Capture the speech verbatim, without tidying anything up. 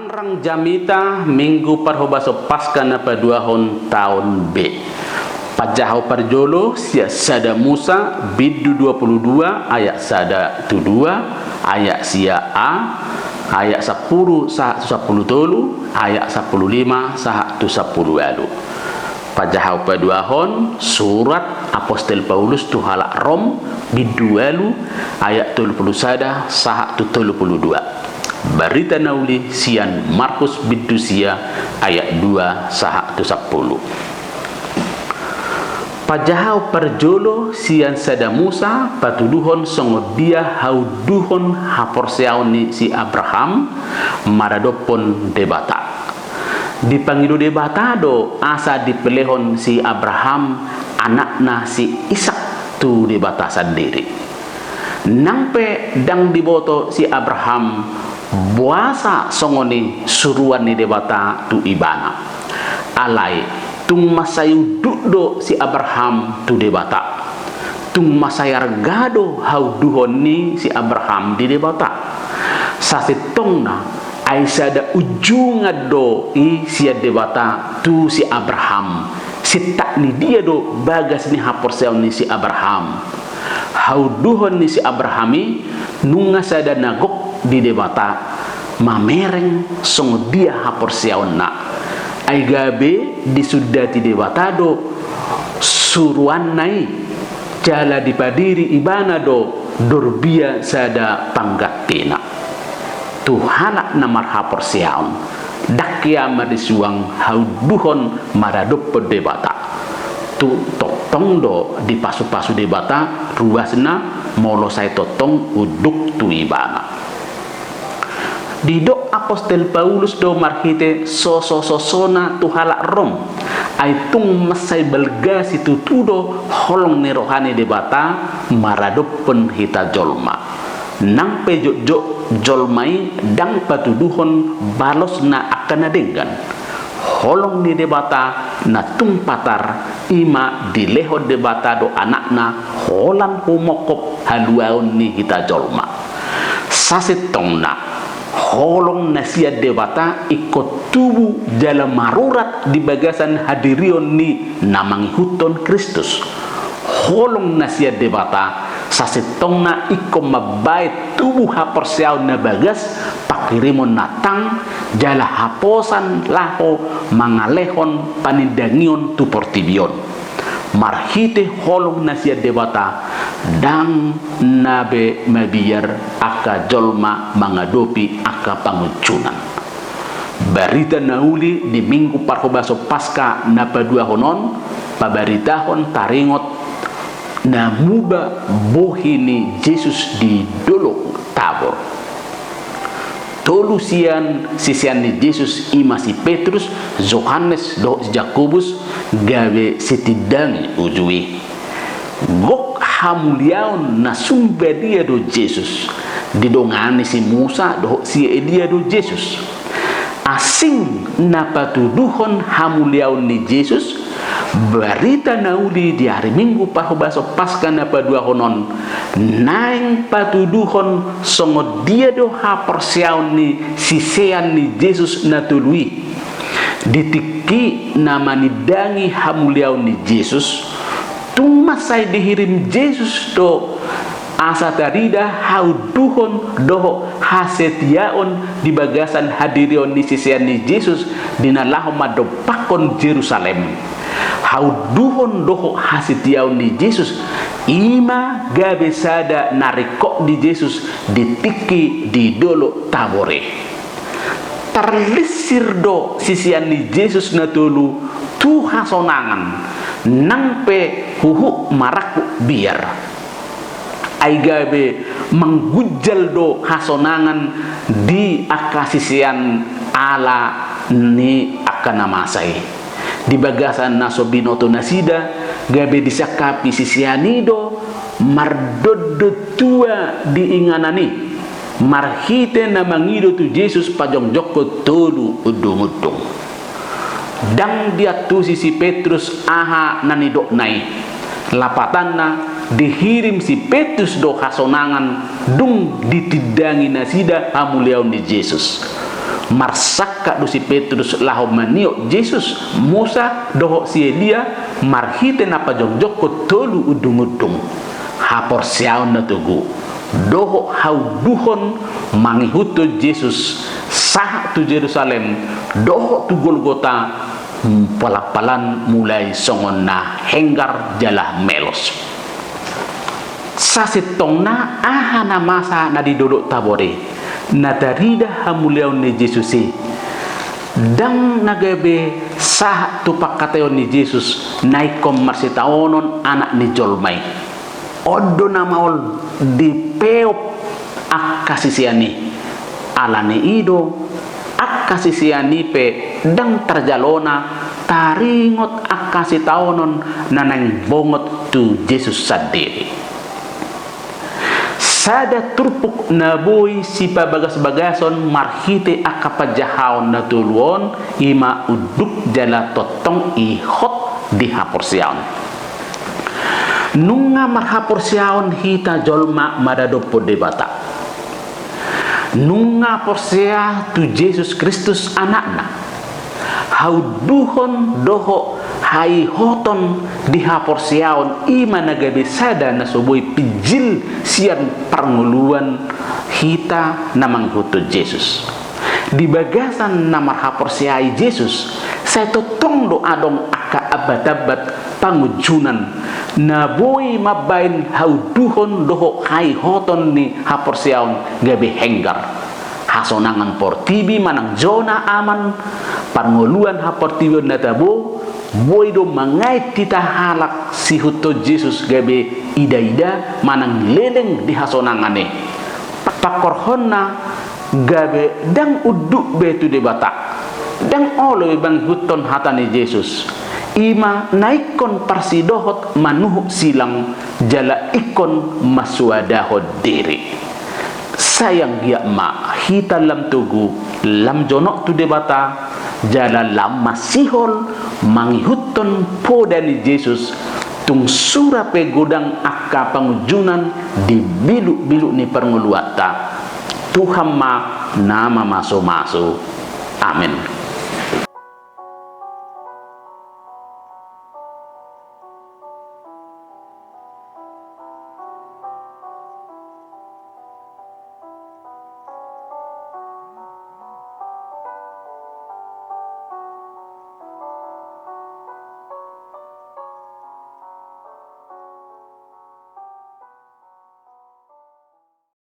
Rang jamita Minggu Parhobaso Paska na paduahon taon B. Pajaha parjolo sian Sada Musa bindu dua pulu dua ayat sada tu dua, ayat sia a, ayat sampulu sahat tu sampulu tolu, ayat sampulu lima sahat tu sampulu ualu. Pajaha paduahon surat Apostel Paulus tu halak Rom bindu ualu ayat tolu pulu sada sahat tu tolu pulu dua. Barita na uli sian Markus bindu sia ayat dua sahat tu sampulu. Pajaha parjolo sian Sada Musa patuduhon songon dia hauduhon haporseaon ni si Abraham maradophon Debata. Dipangido Debata do asa dipelehon si Abraham anakna si Isak tu Debata sandiri. Nang pe ndang diboto si Abraham boasa songon i suruan ni Debata tu ibana. Alai tung mansai unduk do si Abraham tu Debata. Tung mansai arga do hauduhon ni si Abraham di Debata. Sasintongna ai sada ujungan do i sian Debata tu si Abraham. Sintak ni dia do bagas ni haporseaon ni si Abraham. Hauduhon ni si Abraham i nunga sada na gok di Debata mamereng songon dia haporseaonna. Ai gabe disundati Debata do suruanna i, jala dipadiri ibana do dorbia sada panggantina. Tu halak na marhaporseaon, ndang hea marisuang hauduhon maradophon Debata. Tu tongtong do dipasupasu Debata ruasna molo sai tongtong unduk tu ibana. Didok Apostel Paulus do marhite sosososona tu halak Rom, ai tung mansai balga situtu do holong ni roha ni Debata maradophon hita jolma. Nang pe jotjot jolma i ndang patuduhon balosna angka na denggan. Holong ni Debata na tung patar i ma dilehon Debata do anakna holan humongkop haluaon ni hita jolma. Sasintongna holong na sian Debata ingkon tubu jala marurat di bagasan hadirion ni na mangihuthon Kristus. Holong na sian Debata sasintongna ingkon mambahen tubu haporseaon na bagas, panghirimon na tang, jala haposan laho mangalehon panindangion tu portibi on. Marhite holong na sian Debata ndang na be mabiar angka jolma mangadopi angka pangunjunan. Barita na uli di Minggu Parhobaso Paska na paduahon on pabaritahon taringot na muba bohi ni Jesus di Dolok Tabor. Tolu sian sisean ni Jesus i ma si Petrus, Johannes dohot si Jakobus gabe sitindangi uju i. Gok hamuliaon na sumbadia do Jesus. Didongani si Musa dohot si Elia do Jesus. Asing na patuduhon hamuliaon ni Jesus, barita na uli di ari Minggu Parhobaso Paska na paduahon on naeng patuduhon songon dia do haporseaon ni sisean ni Jesus na tolu i. Di tingki na manindangi hamuliaon ni Jesus, tung mansai dihirim Jesus do asa tarida hauduhon dohot hasetiaon di bagasan hadirion ni sisean ni Jesus di na laho mandompakhon Jerusalem. Hauduhon dohot hasetiaon ni Jesus i ma gabe sada na ringkot di Jesus di tingki di Dolok Tabor i. Tarlinsir do sisean ni Jesus na tolu tu hasonangan, nang pe huhut marangkup biar. Ai gabe manggunjal do hasonangan di angka sisean ala ni angka na masa i. Di bagasan na so binoto nasida, gabe disangkapi sisean i do mardondon tua di inganan i, marhite na mangido tu Jesus pajongjongkon tolu undungundung. Ndang diantusi si Petrus aha na nidokna i. Lapatanna, dihirim si Petrus do hasonangan dung ditindangi nasida hamuliaon ni Jesus. Marsangkap do si Petrus laho maniop Jesus, Musa, dohot si Elia, marhite na pajongjongkon tolu undungundung. Haporseaon na togu dohot hauduhon mangihuthon Jesus sahat tu Jerusalem dohot tu Golgota, palanpalan mulai songon na henggar jala melos. Sasintongna, aha na masa na di dolok tabor i, na tarida hamuliaon ni Jesus i, ndang na gabe sahat tu pangkataion ni Jesus na ingkon marsitaonon Anak ni jolma i. On do na maol dipeop angka sisean i. Ala ni i do, angka sisean i pe ndang tarjalona taringot angka sitaonon na naeng bongot tu Jesus sandiri. Sada turpuk na boi sipabagasbagason marhite angka panjahaon na tolu on, i ma unduk jala tongtong ihot di haporseaon. Nunga marhaporseaon hita jolma maradophon Debata. Nunga porsea tu Jesus Kristus Anakna. Hauduhon dohot haihoton di haporseaon, i ma na gabe sada na so boi pinjil sian parngoluan hita na mangihuthon Jesus. Di bagasan na marhaporseai Jesus, sai tongtong do adong angka ambatambat pangunjunan na boi mambahen hauduhon dohot haihoton ni haporseaon gabe henggar. Hasonangan portibi manang zona aman, parngoluan haportibion na tabo, boi do mangait hita halak siihuthon Jesus gabe idaida manang leleng di hasonangan i. Pangkorhonna gabe ndang unduk be tu Debata, ndang olo be mangihuthon hata ni Jesus. I ma na ingkon parsidohot manuhuk silang jala ingkon mansoadahon diri. Sai anggiat ma hita lam togu, lam jonok tu Debata, jala lam masihol mangihuthon poda ni Jesus, tung sura pe godang angka pangunjunan di bilukbiluk ni parngoluanta. Tuhan ma na mamasumasu. Amen.